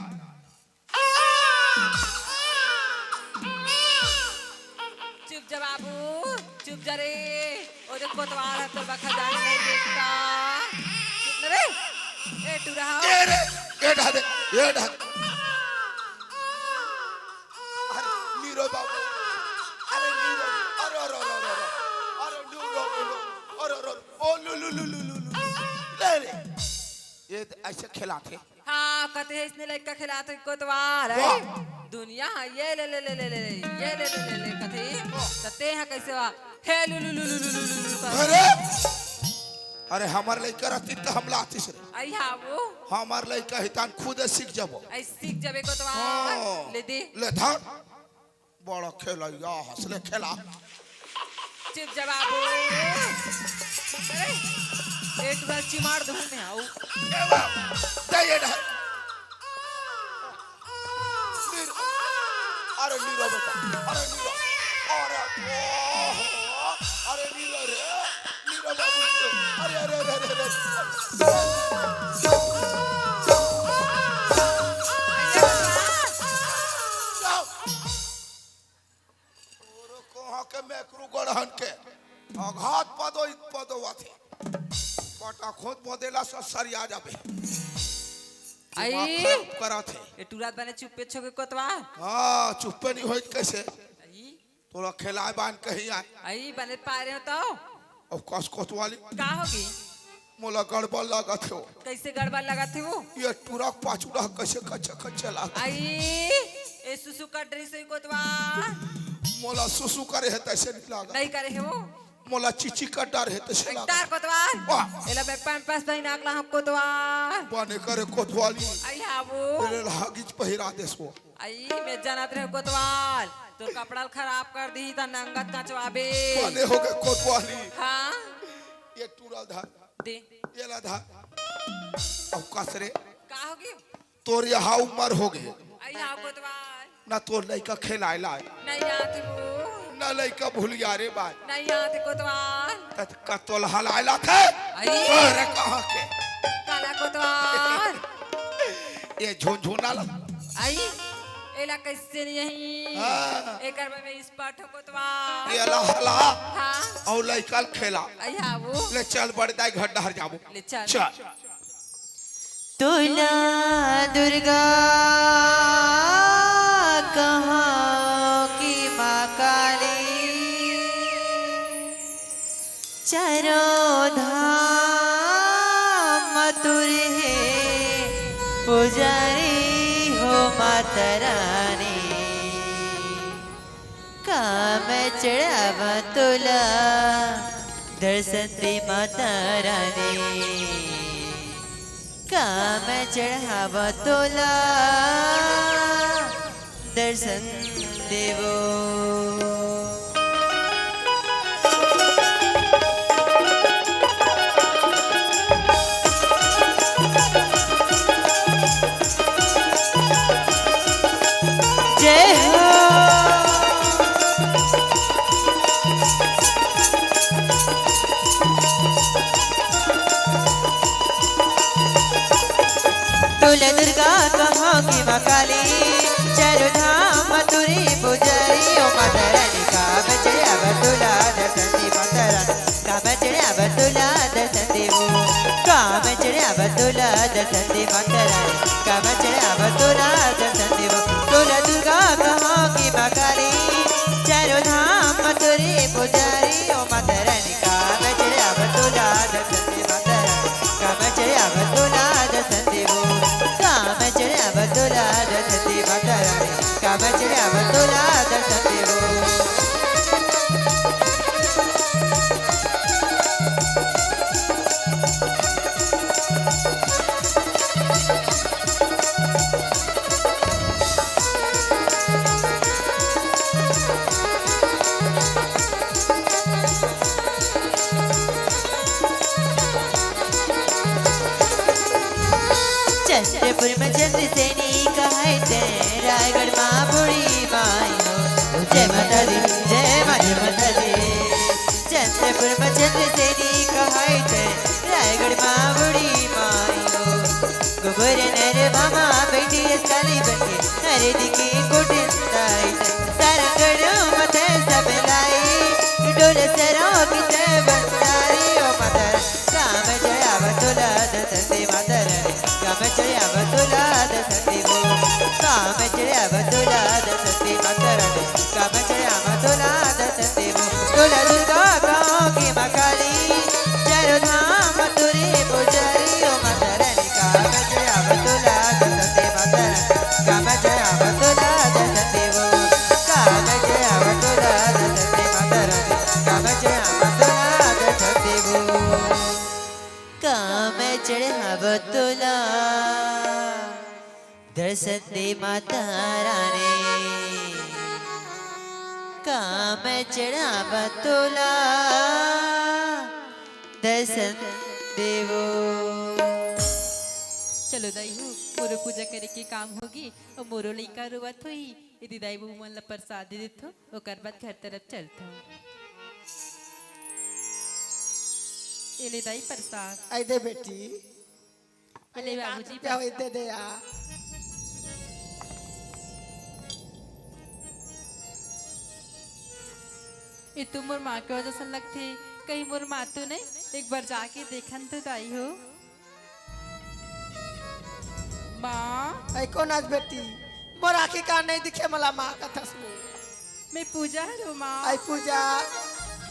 चुप जा बाबू, चुप जा रे। ओ जो कोतवाल है, तोर बखा जाने नहीं देखता। चुप ना रे। ए, टूरा हो। ए रे, ए ढा दे, ए ढा दे। अरे, नीरो बाबू। अरे, नीरो। अरे, अरे, अरे, अरे, अरे। अरे, नीरो, नीरो। अरे, अरे, अरे। ओ, लू, लू, लू। ले रे। ये ऐसे खिलाते। हाँ, कते है इसने लइका खिलात है कोतवाल, है? वाह। दुनिया, हाँ, ये ले, ले, ले, कथे, त ते हा कैसे वा? हे लु, लु, लु, कर। अरे, अरे, हमर लइका रहती त हम लातीस रे। आई हाँ वो। हमर लइका ही तान खुदे सीख जबो। आई सीख जबे कोतवाल। हाँ। ले दे। ले धर। बड़ा खेलैया हस ले खेला। चुप जा बाबू। अरे, एक बार चिमार दूं मैं, आओ। ए बाप, दे ये ढाई। नीर-, अरे नीरो बेटा, अरे नीरो, अरे, ओहो, अरे नीरो रे, नीरो बाबू नीरो। अरे, अरे, अरे, अरे, अरे। जाओ। तोरो कोहा के मेकरू गड़हन के अघात पदो इत पदो आथे। पटा खोद बदेला स सरिया जाबे। दिमाग आई। खराब करत हे। ए टूरा बने चुप्पे छो गे कोतवाल। हाँ, चुप्पे नहीं होई त कइसे? आई। तोला खेलाय बान कहीं आय। आई, बने पारे हो तो। अब कस कोतवाली। का होगे? मोला गड़बड़ लागत हे वो। कइसे गड़बड़ लागत हे वो? ए टूरा के पाछू डहर कइसे कच्चा कच्चा लागत। आई, ए सुसु कर डरिस होही कोतवाल। मोला सुसु करे हे तइसे नहीं लागत। नहीं करे हे वो। मोला चीची कर डर हे तइसे लागत। डर कोतवाल। वाह। एला मैं Pampers पहिना के लाहूं कोतवाल। बने करे कोतवाली। आई हाँ वो। एला Huggies पहिरा देस वो। आई, मैं जानत रहेंव कोतवाल, तोर कपड़ा ल खराब कर दिही त नंगत कचवाबे। बने होगे कोतवाली। हाँ। ए टूरा ल धर। दे। एला धर। अब कस रे। का होगे? तोर ए हा उमर होगे। आई हाँ कोतवाल। ना तोर लइका खेलाय ला आय। नहीं आत हे वो। ना लइका भुलिया रे बाय। नहीं आत हे कोतवाल। त का तोला हलाय ला आथे? आई। अरे कहाँ के? काला कोतवाल। ए झुनझुना ला। आई, एला कइसे नहीं आही? हाँ। एकर में मैं expert हों कोतवाल। एला हला। हाँ। अउ लइका ल खेला। आई हाँ वो। ले चल बड़े दाई घर डहर जाबो। ले चल। चल। तोला दुर्गा कहांव कि माँ काली, चारों धाम म तोर हे पुजारी हो माता रानी। का मैं चढ़ावंव तोला दर्शन दे माता रानी। का मैं चढ़ावंव तोला दर्शन दे वो। जय हो। तोला दुर्गा कहांव कि माँ काली, चारों धाम म तोर हे पुजारी ओ माता रानी। का मैं चढ़ावंव तोला दर्शन दे माता रानी। का मैं चढ़ावंव तोला दर्शन दे वो। का मैं चढ़ावंव तोला दर्शन दे माता रानी। का मैं चढ़ावंव तोला दर्शन दे वो। तोला दुर्गा कहांव कि माँ काली, चारों धाम म तोर हे पुजारी ओ माता रानी। का मैं चढ़ावंव तोला दर्शन दे माता रानी। का मैं चढ़ावंव तोला दर्शन दे वो। का मैं चढ़ावंव तोला दर्शन दे माता रानी। का मैं चढ़ावंव तोला दर्शन दे वो। चंद्रपुर म चंद्रसेनी कहय ते, रायगढ़ म बूढ़ी माई हो। जय माता दी, जय माँ, जय माता दी। चंद्रपुर म चंद्रसेनी कहय ते, रायगढ़ म बूढ़ी माई हो। गोबर नरवा म बइठी हस काली बनके, हरदी के कोठिन ताई ते। सारंगढ़ म ते सब लाई, ढोल सरों के ते बंसारी ओ माता। का मैं चढ़ावंव तोला दर्शन दे माता रानी। का मैं चढ़ावंव तोला दर्शन दे वो। का मैं चढ़ावंव तोला दर्शन दे माता रानी। का मैं चढ़ावंव तोला दर्शन दे वो। तोला दुर्गा कहांव कि माँ काली, चारों धाम म तोर हे पुजारी ओ माता रानी। का मैं चढ़ावंव तोला दर्शन दे माता रानी। का मैं चढ़ावंव तोला दर्शन दे वो। का मैं चढ़ावंव तोला दर्शन दे माता रानी। का मैं चढ़ावंव तोला दर्शन दे वो। का मैं चढ़ावंव तोला दर्शन दे माता रानी। का मैं चढ़ावंव तोला दर्शन दे वो। चलो दाई हो, मोरो पूजा करे के काम होगे, अउ मोरो लइका रोवत होही, ए दे दाई बहू मन ला प्रसाद दे देथंव, ओकर बाद घर तरफ चलथंव। ए ले दाई प्रसाद। आई दे बेटी। अरे बाबूजी, क्या होई दे दे यार। ए तो मोर माँ के वजह से लगथे, कहीं मोर माँ तो नहीं? एक बार जाके देखन तो दाई हो। माँ। ऐ कोन अस बेटी? मोर आँखी का नहीं दिखे, मोला माँ कथस वो। मैं पूजा हरव माँ। ऐ पूजा,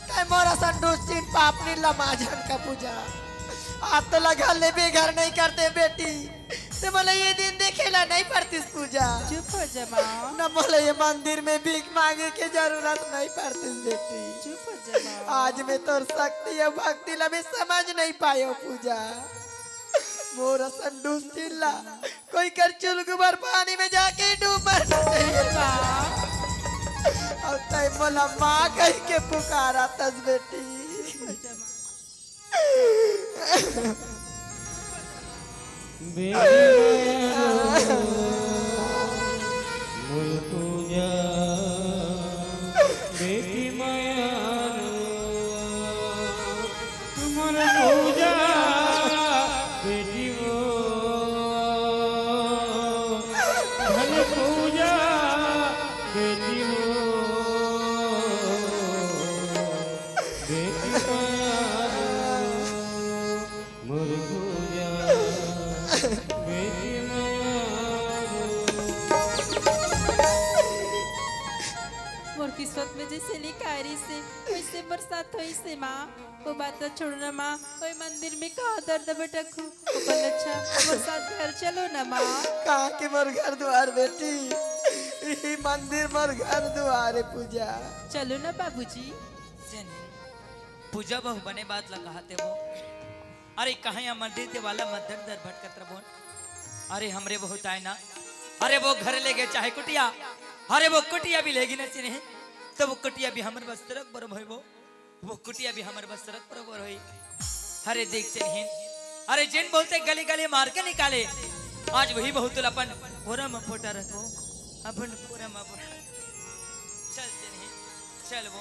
तैं मोर असन दुश्चिन पापनी ला माँ जान का पूजा। आज तो लगा ले बेघर नहीं करते बेटी। तैं मोला ये दिन देखे ला नहीं पड़तिस पूजा। चुप हो जा माँ। न मोला ये मंदिर में भीख मांगे के जरूरत नहीं पड़तिस बेटी। चुप हो जा माँ। आज मैं तोर शक्ति अउ भक्ति ला मैं समझ नहीं पायो पूजा। मोर असन दुश्चिन ला कोई कर चुलगुबर पानी में जाके डूब मरना चाहिए। अउ तैं मोला माँ कहि के पुकारथस बेटी। बेटी माया रो, मोर पूजा, बेटी माया रो, मोर पूजा, बेटी वो, धन पूजा, बेटी वो, बेटी माया रो, मोर पूजा, बेटी माया रो। मोर किस्मत में जैसे लिखाय रहिसे, वैसे मोर साथ होइसे माँ। वो बात तो छोड़ो ना माँ, ओए मंदिर में का दर्द भटकहूँ, ओकर अच्छा मोर साथ घर चलो ना माँ। कहाँ के मोर घर दुआर बेटी, इही मंदिर मोर घर दुआर हे पूजा। चलो ना बाबूजी। जनी, पूजा बहू बने बात ला कहत हे वो। अरे कहाँ या मंदिर देवाला म दर दर भटकत रबो। अरे हमरे बहुत आय ना। अरे वो घर ले गे चाहे कुटिया। अरे वो कुटिया भी लेगी ना चिन्हे। तो वो कुटिया भी हमर बस तरफ बरम होई वो। वो कुटिया भी हमर बस तरफ बरोबर होई। अरे देख चिन्हिन। अरे जिन बोलते गली गली मार के निकाले। आज वही बहुत अपन पूरा म पोटा रखो। अपन पूरा म पोटा। चल चिन्हिन। चल वो।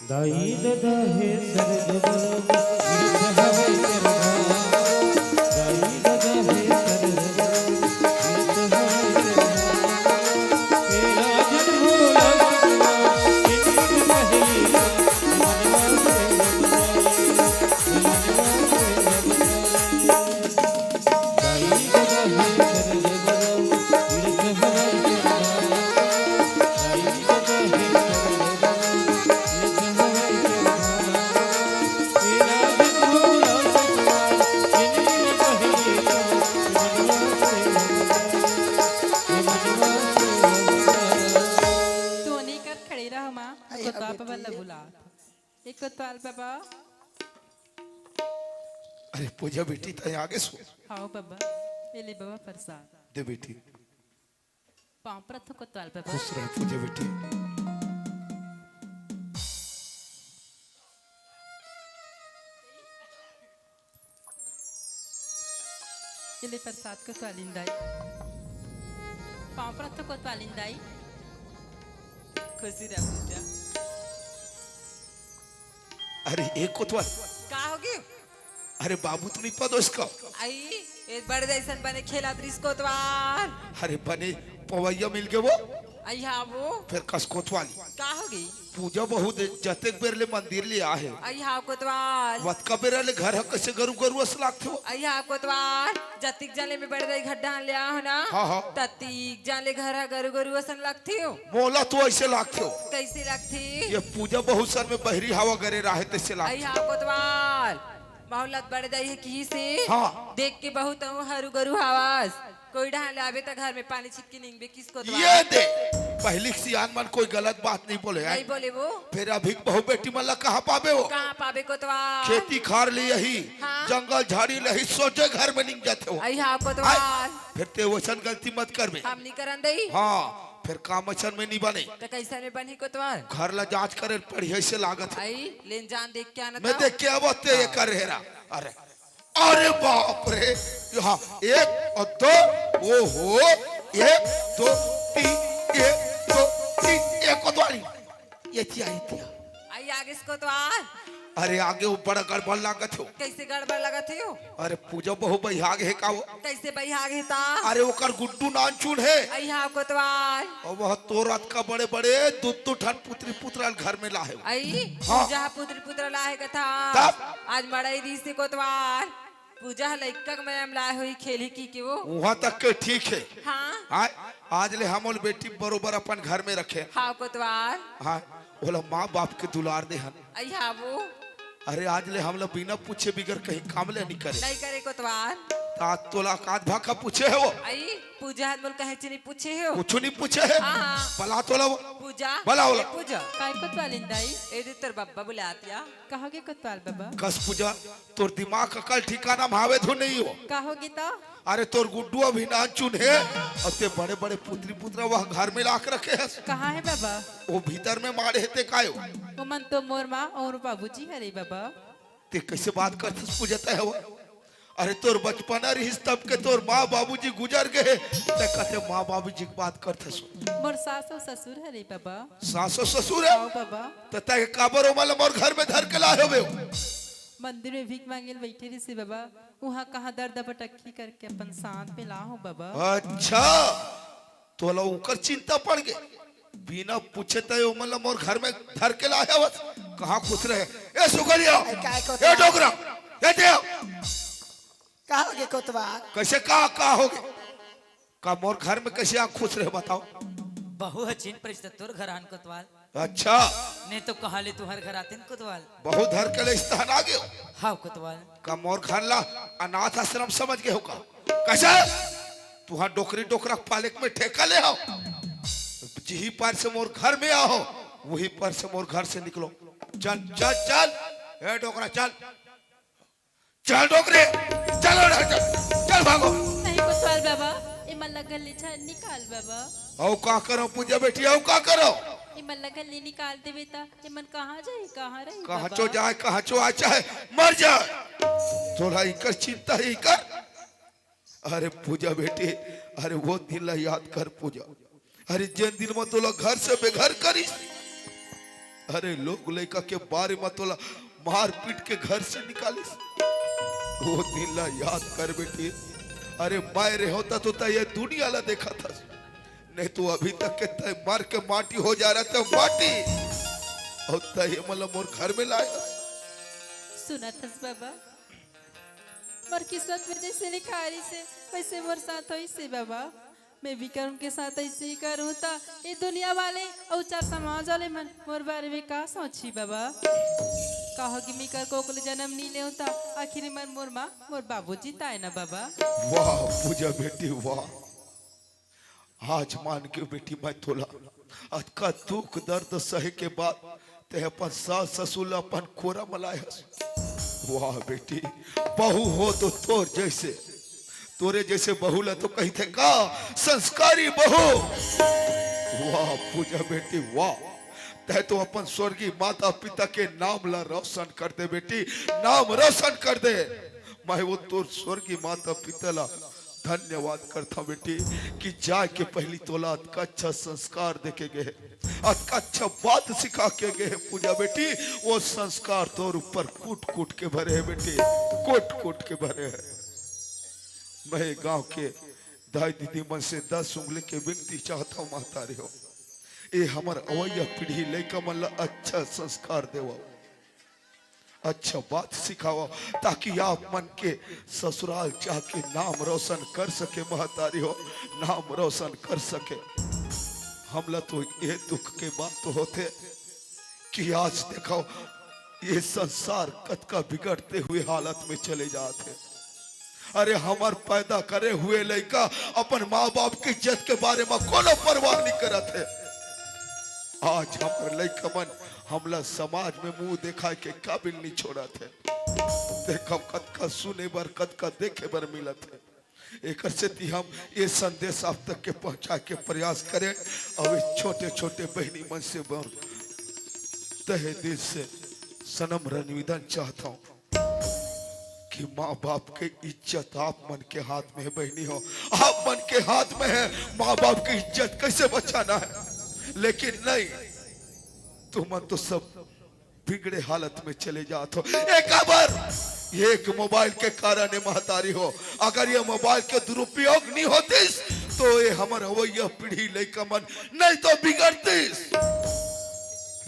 दाई ददा हे सरग बरम, तीर्थ हवै चरना। दाई ददा हे सरग बरम, तीर्थ हवै चरना। तेरा जन भोला सपना, एक एक पहेली, मनवा से मनवा, मनवा से मनवा। तोनी कर खड़े रह माँ, अरे, कोतवाल बेटी। बाबा ला बुला। एक कोतवाल बाबा। अरे पूजा बेटी, तैं आ गेस। हाँ बाबा, ये ले बाबा प्रसाद। दे बेटी। पाँव परत हों कोतवाल बाबा। खुश रह पूजा बेटी। ये ले प्रसाद कोतवालिन दाई। पाँव परत हों कोतवालिन दाई। खुशी रह पूजा। अरे एक कोतवाल। का होगे? अरे बाबू तो नहीं पदोस का। आई, ए बड़ जैसन बने खेला दृश कोतवाल। अरे बने पवैया मिल गे वो। आई हाँ वो। फिर कस कोतवाली। का होगे? पूजा बहू जतेक बेर ले मंदिर ले आहे। आई हाँ कोतवाल। वतका बेरा ले घर ह कइसे गरु गरु अस लागथे वो। आई हाँ कोतवाल। जतिक जाले में बड़ दाई घर डाल ले आहो ना। हाँ, हाँ। ततिक जाले घर ह गरु गरु असन लागथे वो। मोला तो ऐसे लागथे वो। कैसे लागथे? ये पूजा बहू सन में बहरी हवा गरे राहे तैसे लागथे। आई हाँ कोतवाल। बहुलत बड़ दाई हे किहिसे। हाँ। देख के बहुत अहूँ हरू गरू हवस। कोई डहान ले आबे त घर में पानी छिटकी निंगबे किस कोतवाल। ये दे। पहली सियान मन कोई गलत बात नहीं बोले, नहीं हैं? बोले वो। फिर अभी बहू बेटी मन ला कहाँ पाबे वो? कहाँ पाबे कोतवाल? खेती खार ले यही, हाँ। जंगल झाड़ी ले यही, सोझे घर में निंग जाथे वो। आई हाँ कोतवाल। आय, फिर ते वैसन गलती मत करबे। हम नहीं करन दई। हाँ, फिर काम अइसन में नहीं बने। त कैसन में बनही कोतवाल? घर ला जांच करे पड़ही, ऐसे लागत हे। आई, लेन जान देख के आना मैं था। देख के आवत ते ये हाँ। कर हेरा। अरे, अरे बाप रे, यहाँ एक और दो, ओहो, एक, दो, तीन, एक, दो, तीन, एक कोतवाली। ये थिया, ये थिया। आई आगे से कोतवाल। अरे आगे वो बड़ा गड़बड़ लागत हो। कैसे गड़बड़ लागत हो? अरे पूजा बहू बहियाग हे का वो? कैसे बहियाग हे ता? अरे ओकर गुड्डू नानचुन हे। आई हाँ कोतवाल। और वह तोर अतका बड़े बड़े दू दू ठन पुत्री पुतरा घर में लाहे। आई हाँ। जहाँ पुत्री पुतरा लाहे का था। तब? आज मड़ई दी से कोतवाल। पूजा ह लइका के मैं लाए होही खेलही कहिके वो। उहाँ तक के ठीक हे। हाँ। हाँ, आज ले हमन बेटी बरोबर अपन घर में रखे। हाँ कोतवाल। हाँ, ओला माँ बाप के दुलार दे हन। अई हाँ वो। अरे आज ले हमला बिना पूछे बिगर कहीं काम ले नहीं करे। नहीं करे कोतवाल। ता तोला कात भाखा पूछे हे वो। अई पूजा ह मोला कहे ची नहीं पूछे हे वो। कुछ नहीं पूछे हे। हाँ, हाँ। बला तोला वो। पूजा। बला ओला। ए पूजा। काय कोतवाल इंदाई? ए दे तोर बब्बा बुलात या। कहाँ के कोतवाल बाबा? कस पूजा, तोर दिमाग का कल ठिकाना में आवे धुन नहीं हो। का हो गीता? अरे तोर गुड्डू अभी नानचुन हे, अउ ते बड़े-बड़े पुत्री पुत्रा वह घर में लाके रखे हस। कहाँ हे बाबा? वो भीतर में माड़े हे ते कायो। वो मन तो मोर माँ अउ बाबूजी हरे बाबा। ते कैसे बात करथस पूजा तय हवा? अरे तोर बचपना रहिस तब के तोर माँ बाबूजी गुजर गए, ते कहते माँ बाबूजी की बात करथस। मोर सास अउ ससुर हरे बाबा। सास अउ ससुर हे? हाँ बाबा। त तय काबर ओमन ल मोर घर में धर के लाए हवे? मंदिर में भीख मांगे ल बैठे रहिसे बाबा, उहाँ कहाँ दर्द भटक्की करके अपन साथ में ला हो बाबा। अच्छा, तोला उकर चिंता पड़ गे। बिना पूछे तय ओमन ल मोर घर में धर के लाए हवस। कहाँ खुश रहे? ए सुगलिया, अरे, काय को ए डोकरा, ए दे। का हो गे कोतवाल? कैसे का, का हो गे? का मोर घर में कैसे आ खुश रहे बताओ? बहू ह चिन परिस त तोर घर आन कोतवाल। अच्छा। नहीं तो कहाँ ले तुहर घर आतेन कोतवाल? बहू धर के ले स्थान आ गयो। हाँ कोतवाल। का मोर घर ला अनाथ आश्रम समझ गए हो का? कैसे? तुहां डोकरी डोकरा पालेक में ठेका ले हो। जिही पर से मोर घर में आहो, वही पर से मोर घर से निकलो। चल, चल, चल। ए डोकरा, चल। चल डोकरे, चल, चल, चल भागो। नहीं कोतवाल बाबा, इमन ला घर ले छा-, निकाल बाबा। अउ का करो पूजा बेटी, अउ का करो? इमन ला घर ले निकाल देवे ता, इमन कहाँ जाए, कहाँ रही कहाँ बाबा? चो जाए, कहाँ चो आए, चाहे मर जाए। थोड़ा इकर चिंता ही कर। अरे पूजा बेटी, अरे वो दिन ला याद कर पूजा। अरे जेन दिन में तोला घर से बेघर करिस, अरे लोग लइका के बारे में तोला मार पीट के घर से निकालिस, वो दिन ला याद कर बेटी। अरे मैं रहे होता तो तय ये दुनिया ला देखा था, नहीं तो अभी तक के तय मर के माटी हो जा रहा था, माटी। अउ तय ये मतलब मोर घर में लाया। सुना थस बाबा, मोर किस्मत में जैसे लिखा रहिसे, वैसे मोर साथ होइसे बाबा। मैं विक्रम के साथ ऐसे ही करूँ त ये दुनिया वाले अउ चार समाज वाले मन मोर बारे में का सोची बाबा? कहो कि मैं कर कोकल जन्म नहीं ले होता, आखिर मन मोर माँ, मोर बाबूजी ताय ना बाबा। वाह पूजा बेटी वाह, आज मान के बेटी मैं तोला अतका दुख दर्द सहे के बाद ते अपन सास ससुर ला अपन कोरा म लाए हस। वाह बेटी, बहू हो तो तोर जैसे, तोरे जैसे बहू ला तो कहिथे का संस्कारी बहू। वाह पूजा बेटी वाह, तै तो अपन स्वर्गीय माता पिता के नाम ला रोशन कर दे बेटी, नाम रोशन कर दे। मैं वो तोर स्वर्गीय माता पिता ला धन्यवाद करता बेटी कि जाए के पहली तोला अतका अच्छा संस्कार देके गए, अतका अच्छा बात सिखा के गए पूजा बेटी। वो संस्कार तोर ऊपर कूट कूट के भरे है बेटी, कूट कूट के भरे है। मैं गांव के दाई दीदी मन से दस उंगली के विनती चाहता हूँ महतारी हो, ए हमर अवैया पीढ़ी लइका मन ला अच्छा संस्कार देवा, अच्छा बात सिखावा, ताकि आप मन के ससुराल जाके नाम रोशन कर सके महतारी हो, नाम रोशन कर सके। हमला तो ये दुख के बात तो होथे कि आज देखो ये संसार कतका बिगड़ते हुए हालत में चले जात हे। अरे हमर पैदा करे हुए लइका अपन माँ बाप के इज्जत के बारे में कोनो परवाह नहीं करत हे। आज हमर लइका मन हमला समाज में मुंह दिखाए के काबिल नहीं छोड़त हे। देखो कतका सुने बर, कतका देखे बर मिलत हे। एकर सेती हम ये संदेश आप तक के पहुंचाए के प्रयास करें। अब इस छोटे छोटे बहनी मन से मैं तहे दिल से सनम निवेदन चाहता हूँ कि माँ बाप के इज्जत आप मन के हाथ में है बहनी हो, आप मन के हाथ में है माँ बाप की इज्जत कैसे बचाना है। लेकिन नहीं, तुमन तो सब बिगड़े हालत में चले जात हो। एक बार एक मोबाइल के कारण ये महतारी हो, अगर ये मोबाइल के दुरुपयोग नहीं होतिस तो ये हमर अवैया पीढ़ी लइका मन नहीं तो बिगड़तिस।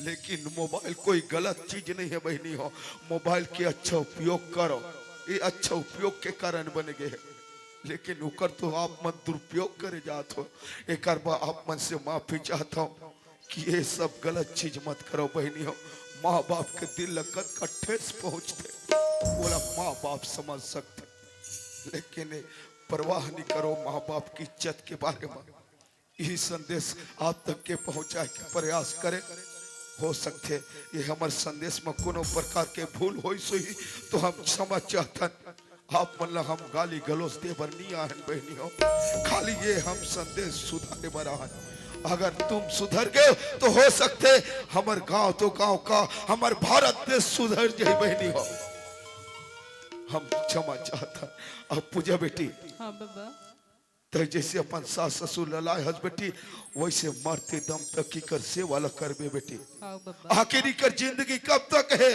लेकिन मोबाइल कोई गलत चीज नहीं है बहनी हो, मोबाइल के अच्छा उपयोग करो। ये अच्छा उपयोग के कारण बने गे हे, लेकिन ओकर तो आप मन दुरुपयोग करे जात हो। एकर बर आप मन से माफी चाहत हूँ कि ये सब गलत चीज मत करो बहिनी हो। माँ बाप के दिल ल कतका ठेस पहुँचथे, ओला माँ बाप समझ सकथे, लेकिन ये परवाह नहीं करो माँ बाप की इज्जत के बारे में। यही संदेश आप तक के पहुँचाए के प्रयास करें। हो सकथे ये हमर संदेश में कोनो प्रकार के भूल होइस होही तो हम क्षमा चाहथन। आप मन ला हम गाली गलौज दे बर नहीं आहन बहिनी हो, खाली ये हम संदेश सुधारे बर आहन। अगर तुम सुधर गए तो हो सकथे हमर गांव तो गांव का, हमर भारत देश सुधर जाही बहिनी हो। हम क्षमा चाहथन। अब पूजा बेटी, हाँ बाबा। तैं जैसे अपन सास ससुर ला लाए हस बेटी, वैसे मरते दम तक इकर सेवा ला करबे बेटी। हाँ बाबा। आखिर इकर जिंदगी कब तक हे?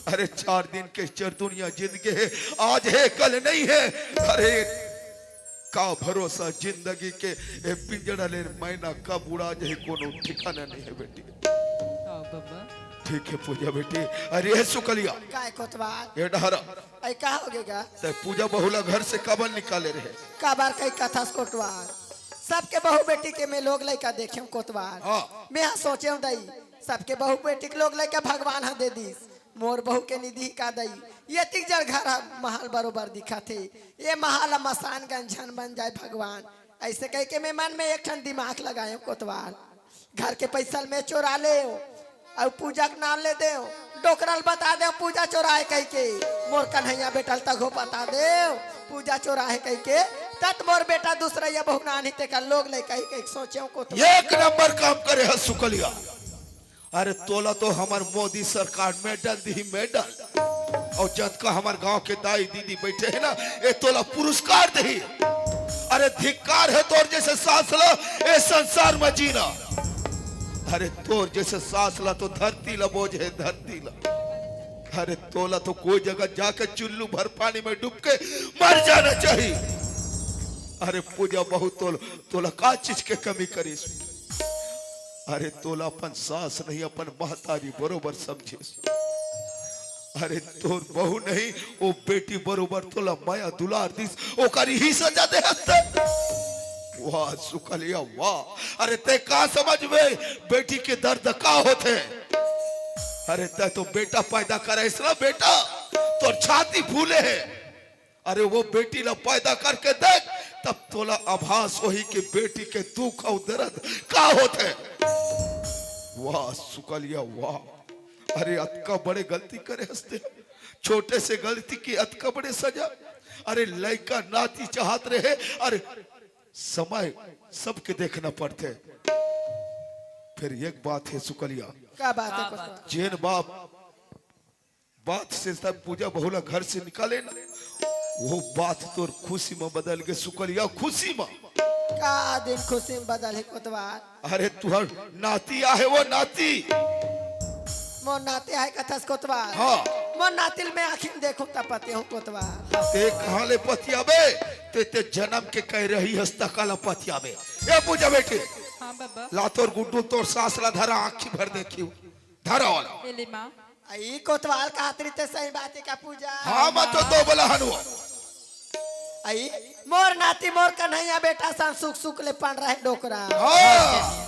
अरे चार दिन के चरदुनिया जिंदगी हे, आज हे कल नहीं हे। अरे का भरोसा जिंदगी के, ए पिंजड़ा ले मैना कब उड़ा जाही कोनो ठिकाना नहीं हे बेटी। हाँ बाबा। ठीक हे पूजा बेटी। अरे हे सुकलिया, काय कोतवाल? ये डहरा। ऐ का हो गे गा? तैं पूजा बहू ला घर से काबर निकाले रहे? काबर कई कथस कोतवाल? सबके बहू बेटी के मैं लोग लइका देखेंव कोतवाल। हाँ। मैं हा सोचेंव दई, सबके बहू बेटी के लोग लइका भगवान हा दे दिस, मोर बहू के नइ दिही का दई? ये तीक जड़ घर हा महल बरोबर दिखत हे, ये महल हा मसान गंज झन बन जाए भगवान। ऐसे कहिके मैं मन में एक ठन दिमाग लगाएंव कोतवाल। घर के पैसा ल मैं चोरा लेंव, अउ पूजा के नाम ले देंव, डोकरा ल बता देंव पूजा चोराए कहिके, मोर कन्हैया बेटा ल तघो बता देंव पूजा चोराए कहिके, तत मोर बेटा दूसरइया बहू नानही तेकर लोग लइका ही कहिके सोचेंव कोतवाल। एक नंबर काम करे हस सुकलिया। अरे तोला तो हमर मोदी सरकार मेडल दिही, मेडल। अउ जतका हमर गांव के दाई दीदी बइठे हे ना, ए तोला पुरस्कार दिही। अरे धिक्कार हे तोर जैसे सास ला ए संसार में जीना। अरे तोर जैसे सास ला तो धरती ला बोझ हे, धरती ला। अरे तोला तो कोई जगह जाके चुल्लू भर पानी में डूब के मर जाना चाहिए। अरे पूजा बहू तोल-, तोला का चीज के कमी करिस? अरे तोला अपन सास नहीं, अपन महतारी बरोबर समझिस। अरे तोर बहू नहीं, वो बेटी बरोबर तोला मया दुलार दिस, ओकर ही सजा दे हस तैं। वाह सुकलिया वाह। अरे तैं का समझबे बेटी के दर्द का होथे? अरे तैं तो बेटा पैदा कराइस ना बेटा, तोर छाती फूले हे। अरे वो बेटी ला पैदा करके देख, तब तोला आभास होही कि बेटी के दुख अउ दर्द का होथे। वाह सुकलिया वाह। अरे अतका बड़े गलती करे हस तैं, छोटे से गलती के अतका बड़े सजा। अरे लइका नाती चाहत रहे, अरे समय सबके देखना पड़थे। फिर एक बात हे सुकलिया, का बात हे कोतवाल? जेन बाप बात से तब पूजा बहू ला घर से निकाले ना, वो बात तोर खुशी में बदल गे सुकलिया, खुशी में। का दिन खुशी में बदल हे कोतवाल? अरे तुहर नाती आहे वो नाती। मोर नाती आहे कथस कोतवाल? हाँ। मोर नाती ल मैं आँखी में देखहूँ त पतियाहूँ कोतवाल। तैं कहाँ ले पतियाबे? तैं, तैं जनम के कह रही हस त काला पतियाबे। ए पूजा बेटी। हाँ बाबा। ला तोर गुड्डू तोर सास ला धरा आँखी भर देखियो। धरा वाला। ए ले माँ। अई कोतवाल कहत रहिथे सही बात हे का पूजा? हाँ, मैं तो दो बला हनुआ। अई मोर नाती मोर कन्हैया बेटा सन सुख सुख ले पन रहे डोकरा। हाँ।